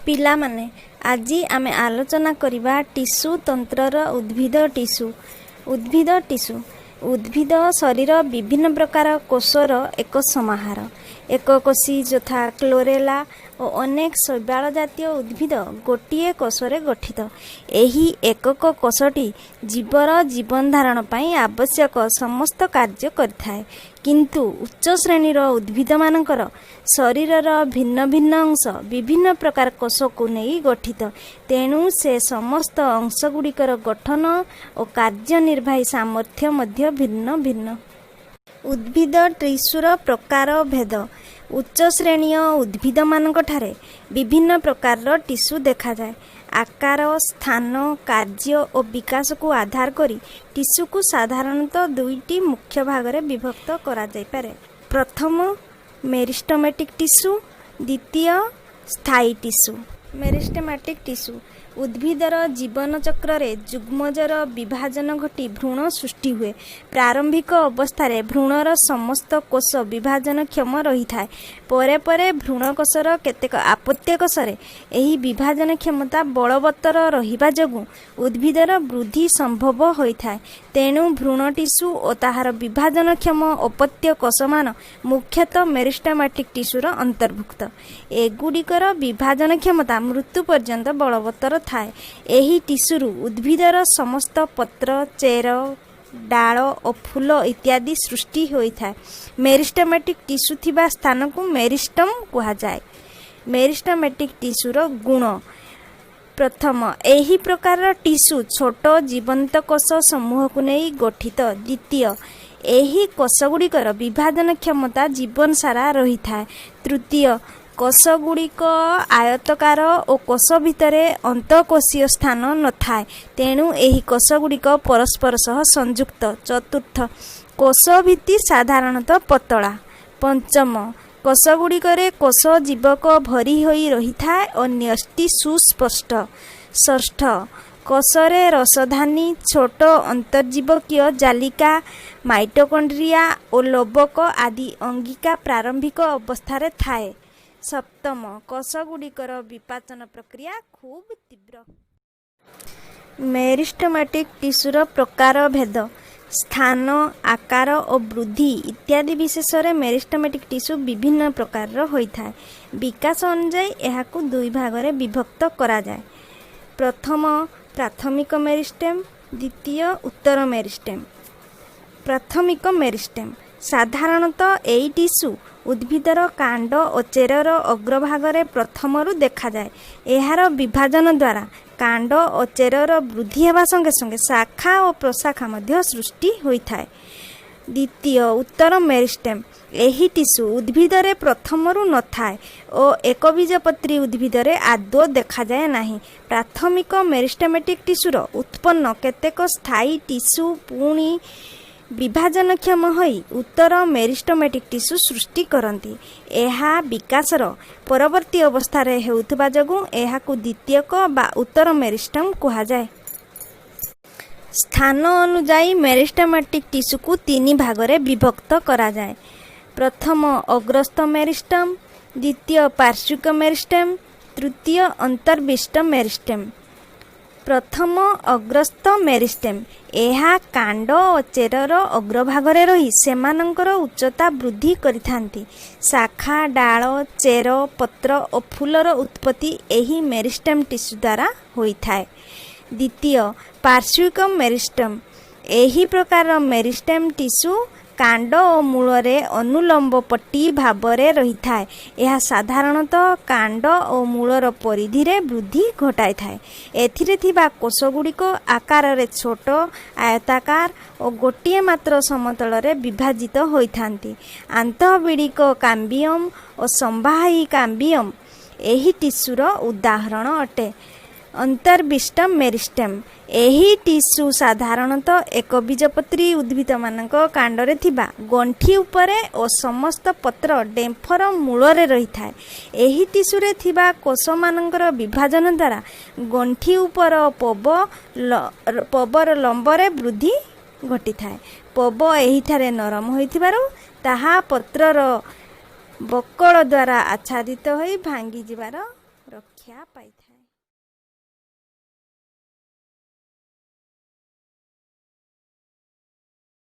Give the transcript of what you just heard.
ପିଲାମାନେ, ଆଜି ଆମେ ଆଲୋଚନା କରିବା ଟିସୁ ତନ୍ତ୍ରର ଉଦ୍ଭିଦ ଟିସୁ। ଉଦ୍ଭିଦ ଟିସୁ। ଉଦ୍ଭିଦ ଶରୀର ବିଭିନ୍ନ ପ୍ରକାର କୋଷର ଏକ ସମାହାର। ଏକକୋଷୀ ଯଥା କ୍ଲୋରେଲା ଓ ଅନେକ ଶୈବାଳ ଜାତୀୟ ଉଦ୍ଭିଦ ଗୋଟିଏ କୋଷରେ ଗଠିତ। ଏହି ଏକକ କୋଷଟି ଜୀବର ଜୀବନ ଧାରଣ ପାଇଁ ଆବଶ୍ୟକ ସମସ୍ତ କାର୍ଯ୍ୟ କରିଥାଏ। କିନ୍ତୁ ଉଚ୍ଚ ଶ୍ରେଣୀର ଉଦ୍ଭିଦମାନଙ୍କର ଶରୀରର ଭିନ୍ନ ଭିନ୍ନ ଅଂଶ ବିଭିନ୍ନ ପ୍ରକାର କୋଷକୁ ନେଇ ଗଠିତ। ତେଣୁ ସେ ସମସ୍ତ ଅଂଶଗୁଡ଼ିକର ଗଠନ ଓ କାର୍ଯ୍ୟନିର୍ବାହୀ ସାମର୍ଥ୍ୟ ମଧ୍ୟ ଭିନ୍ନ ଭିନ୍ନ। ଉଦ୍ଭିଦ ଟିସୁର ପ୍ରକାର ଭେଦ। ଉଚ୍ଚ ଶ୍ରେଣୀୟ ଉଦ୍ଭିଦମାନଙ୍କଠାରେ ବିଭିନ୍ନ ପ୍ରକାରର ଟିସୁ ଦେଖାଯାଏ। ଆକାର, ସ୍ଥାନ, କାର୍ଯ୍ୟ ଓ ବିକାଶକୁ ଆଧାର କରି ଟିସୁକୁ ସାଧାରଣତଃ ଦୁଇଟି ମୁଖ୍ୟ ଭାଗରେ ବିଭକ୍ତ କରାଯାଇପାରେ। ପ୍ରଥମ, ମେରିଷ୍ଟମେଟିକ୍ ଟିସୁ; ଦ୍ୱିତୀୟ, ସ୍ଥାୟୀ ଟିସୁ। ମେରିଷ୍ଟେମାଟିକ୍ ଟିସୁ। ଉଦ୍ଭିଦର ଜୀବନଚକ୍ରରେ ଯୁଗ୍ମଜର ବିଭାଜନ ଘଟି ଭ୍ରୂଣ ସୃଷ୍ଟି ହୁଏ। ପ୍ରାରମ୍ଭିକ ଅବସ୍ଥାରେ ଭ୍ରୂଣର ସମସ୍ତ କୋଷ ବିଭାଜନକ୍ଷମ ରହିଥାଏ। ପରେ ପରେ ଭ୍ରୂଣକୋଷର କେତେକ ଆପତ୍ୟ କୋଷରେ ଏହି ବିଭାଜନ କ୍ଷମତା ବଳବତ୍ତର ରହିବା ଯୋଗୁଁ ଉଦ୍ଭିଦର ବୃଦ୍ଧି ସମ୍ଭବ ହୋଇଥାଏ। ତେଣୁ ଭ୍ରୂଣ ଟିସୁ ଓ ତାହାର ବିଭାଜନକ୍ଷମ ଅପତ୍ୟ କୋଷମାନ ମୁଖ୍ୟତଃ ମେରିଷ୍ଟମାଟିକ୍ ଟିସୁର ଅନ୍ତର୍ଭୁକ୍ତ। ଏଗୁଡ଼ିକର ବିଭାଜନ କ୍ଷମତା ମୃତ୍ୟୁ ପର୍ଯ୍ୟନ୍ତ ବଳବତ୍ତର ଥାଏ। ଏହି ଟିସୁରୁ ଉଦ୍ଭିଦର ସମସ୍ତ ପତ୍ର, ଚେର, ଡାଳ ଓ ଫୁଲ ଇତ୍ୟାଦି ସୃଷ୍ଟି ହୋଇଥାଏ। ମେରିଷ୍ଟମାଟିକ୍ ଟିସୁ ଥିବା ସ୍ଥାନକୁ ମେରିଷ୍ଟମ୍ କୁହାଯାଏ। ମେରିଷ୍ଟମାଟିକ୍ ଟିସୁର ଗୁଣ। ପ୍ରଥମ, ଏହି ପ୍ରକାରର ଟିସୁ ଛୋଟ ଜୀବନ୍ତ କୋଷ ସମୂହକୁ ନେଇ ଗଠିତ। ଦ୍ୱିତୀୟ, ଏହି କୋଷଗୁଡ଼ିକର ବିଭାଜନ କ୍ଷମତା ଜୀବନସାରା ରହିଥାଏ। ତୃତୀୟ, କୋଷଗୁଡ଼ିକ ଆୟତାକାର ଓ କୋଷ ଭିତରେ ଅନ୍ତଃକୋଷୀୟ ସ୍ଥାନ ନଥାଏ, ତେଣୁ ଏହି କୋଷଗୁଡ଼ିକ ପରସ୍ପର ସହ ସଂଯୁକ୍ତ। ଚତୁର୍ଥ, କୋଷ ଭିତ୍ତି ସାଧାରଣତଃ ପତଳା। ପଞ୍ଚମ, କୋଷଗୁଡ଼ିକରେ କୋଷ ଜୀବକ ଭରି ହୋଇ ରହିଥାଏ ଓ ନ୍ୟଷ୍ଟି ସୁସ୍ପଷ୍ଟ। ଷଷ୍ଠ, କୋଷରେ ରସଧାନୀ, ଛୋଟ ଅନ୍ତର୍ଜୀବକୀୟ ଜାଲିକା, ମାଇଟୋକଣ୍ଡ୍ରିଆ ଓ ଲବକ ଆଦି ଅଙ୍ଗିକା ପ୍ରାରମ୍ଭିକ ଅବସ୍ଥାରେ ଥାଏ। ସପ୍ତମ, କୋଷଗୁଡ଼ିକର ବିପାଚନ ପ୍ରକ୍ରିୟା ଖୁବ୍ ତୀବ୍ର। ମେରିଷ୍ଟମାଟିକ୍ ଟିସୁର ପ୍ରକାରଭେଦ। ସ୍ଥାନ, ଆକାର ଓ ବୃଦ୍ଧି ଇତ୍ୟାଦି ବିଶେଷରେ ମେରିଷ୍ଟମାଟିକ୍ ଟିସୁ ବିଭିନ୍ନ ପ୍ରକାରର ହୋଇଥାଏ। ବିକାଶ ଅନୁଯାୟୀ ଏହାକୁ ଦୁଇ ଭାଗରେ ବିଭକ୍ତ କରାଯାଏ। ପ୍ରଥମ, ପ୍ରାଥମିକ ମେରିଷ୍ଟେମ୍; ଦ୍ୱିତୀୟ, ଉତ୍ତର ମେରିଷ୍ଟେମ୍। ପ୍ରାଥମିକ ମେରିଷ୍ଟେମ୍। ସାଧାରଣତଃ ଏହି ଟିସୁ ଉଦ୍ଭିଦର କାଣ୍ଡ ଓ ଚେରର ଅଗ୍ରଭାଗରେ ପ୍ରଥମରୁ ଦେଖାଯାଏ। ଏହାର ବିଭାଜନ ଦ୍ୱାରା କାଣ୍ଡ ଓ ଚେରର ବୃଦ୍ଧି ହେବା ସଙ୍ଗେ ସଙ୍ଗେ ଶାଖା ଓ ପ୍ରଶାଖା ମଧ୍ୟ ସୃଷ୍ଟି ହୋଇଥାଏ। ଦ୍ୱିତୀୟ, ଉତ୍ତର ମେରିଷ୍ଟେମ୍। ଏହି ଟିସୁ ଉଦ୍ଭିଦରେ ପ୍ରଥମରୁ ନଥାଏ ଓ ଏକବୀଜପତ୍ରୀ ଉଦ୍ଭିଦରେ ଆଦୌ ଦେଖାଯାଏ ନାହିଁ। ପ୍ରାଥମିକ ମେରିଷ୍ଟମେଟିକ୍ ଟିସୁର ଉତ୍ପନ୍ନ କେତେକ ସ୍ଥାୟୀ ଟିସୁ ପୁଣି ବିଭାଜନକ୍ଷମ ହୋଇ ଉତ୍ତର ମେରିଷ୍ଟମେଟିକ୍ ଟିସୁ ସୃଷ୍ଟି କରନ୍ତି। ଏହା ବିକାଶର ପରବର୍ତ୍ତୀ ଅବସ୍ଥାରେ ହେଉଥିବା ଯୋଗୁଁ ଏହାକୁ ଦ୍ୱିତୀୟକ ବା ଉତ୍ତର ମେରିଷ୍ଟମ୍ କୁହାଯାଏ। ସ୍ଥାନ ଅନୁଯାୟୀ ମେରିଷ୍ଟମାଟିକ୍ ଟିସୁକୁ ତିନି ଭାଗରେ ବିଭକ୍ତ କରାଯାଏ। ପ୍ରଥମ, ଅଗ୍ରସ୍ଥ ମେରିଷ୍ଟମ୍; ଦ୍ୱିତୀୟ, ପାର୍ଶ୍ୱିକ ମେରିଷ୍ଟେମ୍; ତୃତୀୟ, ଅନ୍ତର୍ବିଷ୍ଟ ମେରିଷ୍ଟେମ୍। ପ୍ରଥମ, ଅଗ୍ରସ୍ଥ ମେରିଷ୍ଟେମ୍। ଏହା କାଣ୍ଡ ଓ ଚେରର ଅଗ୍ରଭାଗରେ ରହି ସେମାନଙ୍କର ଉଚ୍ଚତା ବୃଦ୍ଧି କରିଥାନ୍ତି। ଶାଖା, ଡାଳ, ଚେର, ପତ୍ର ଓ ଫୁଲର ଉତ୍ପତ୍ତି ଏହି ମେରିଷ୍ଟେମ୍ ଟିସୁ ଦ୍ୱାରା ହୋଇଥାଏ। ଦ୍ୱିତୀୟ, ପାର୍ଶ୍ୱିକ ମେରିଷ୍ଟେମ୍। ଏହି ପ୍ରକାରର ମେରିଷ୍ଟେମ୍ ଟିସୁ କାଣ୍ଡ ଓ ମୂଳରେ ଅନୁଲମ୍ବ ପଟ୍ଟି ଭାବରେ ରହିଥାଏ। ଏହା ସାଧାରଣତଃ କାଣ୍ଡ ଓ ମୂଳର ପରିଧିରେ ବୃଦ୍ଧି ଘଟାଇଥାଏ। ଏଥିରେ ଥିବା କୋଷଗୁଡ଼ିକ ଆକାରରେ ଛୋଟ, ଆୟତାକାର ଓ ଗୋଟିଏ ମାତ୍ର ସମତଳରେ ବିଭାଜିତ ହୋଇଥାନ୍ତି। ଆନ୍ତଃବିଡ଼ିକ କାମ୍ବିୟମ୍ ଓ ସଂବାହୀ କାମ୍ବିୟମ୍ ଏହି ଟିସୁର ଉଦାହରଣ ଅଟେ। ଅନ୍ତର୍ବିଷ୍ଟ ମେରିଷ୍ଟେମ୍। ଏହି ଟିସୁ ସାଧାରଣତଃ ଏକବୀଜପତ୍ରୀ ଉଦ୍ଭିଦମାନଙ୍କ କାଣ୍ଡରେ ଥିବା ଗଣ୍ଠି ଉପରେ ଓ ସମସ୍ତ ପତ୍ର ଡେମ୍ଫର ମୂଳରେ ରହିଥାଏ। ଏହି ଟିସୁରେ ଥିବା କୋଷମାନଙ୍କର ବିଭାଜନ ଦ୍ୱାରା ଗଣ୍ଠି ଉପର ପବର ଲମ୍ବରେ ବୃଦ୍ଧି ଘଟିଥାଏ। ପବ ଏହିଠାରେ ନରମ ହୋଇଥିବାରୁ ତାହା ପତ୍ରର ବକଳ ଦ୍ୱାରା ଆଚ୍ଛାଦିତ ହୋଇ ଭାଙ୍ଗିଯିବାର ରକ୍ଷା ପାଇଥାଏ।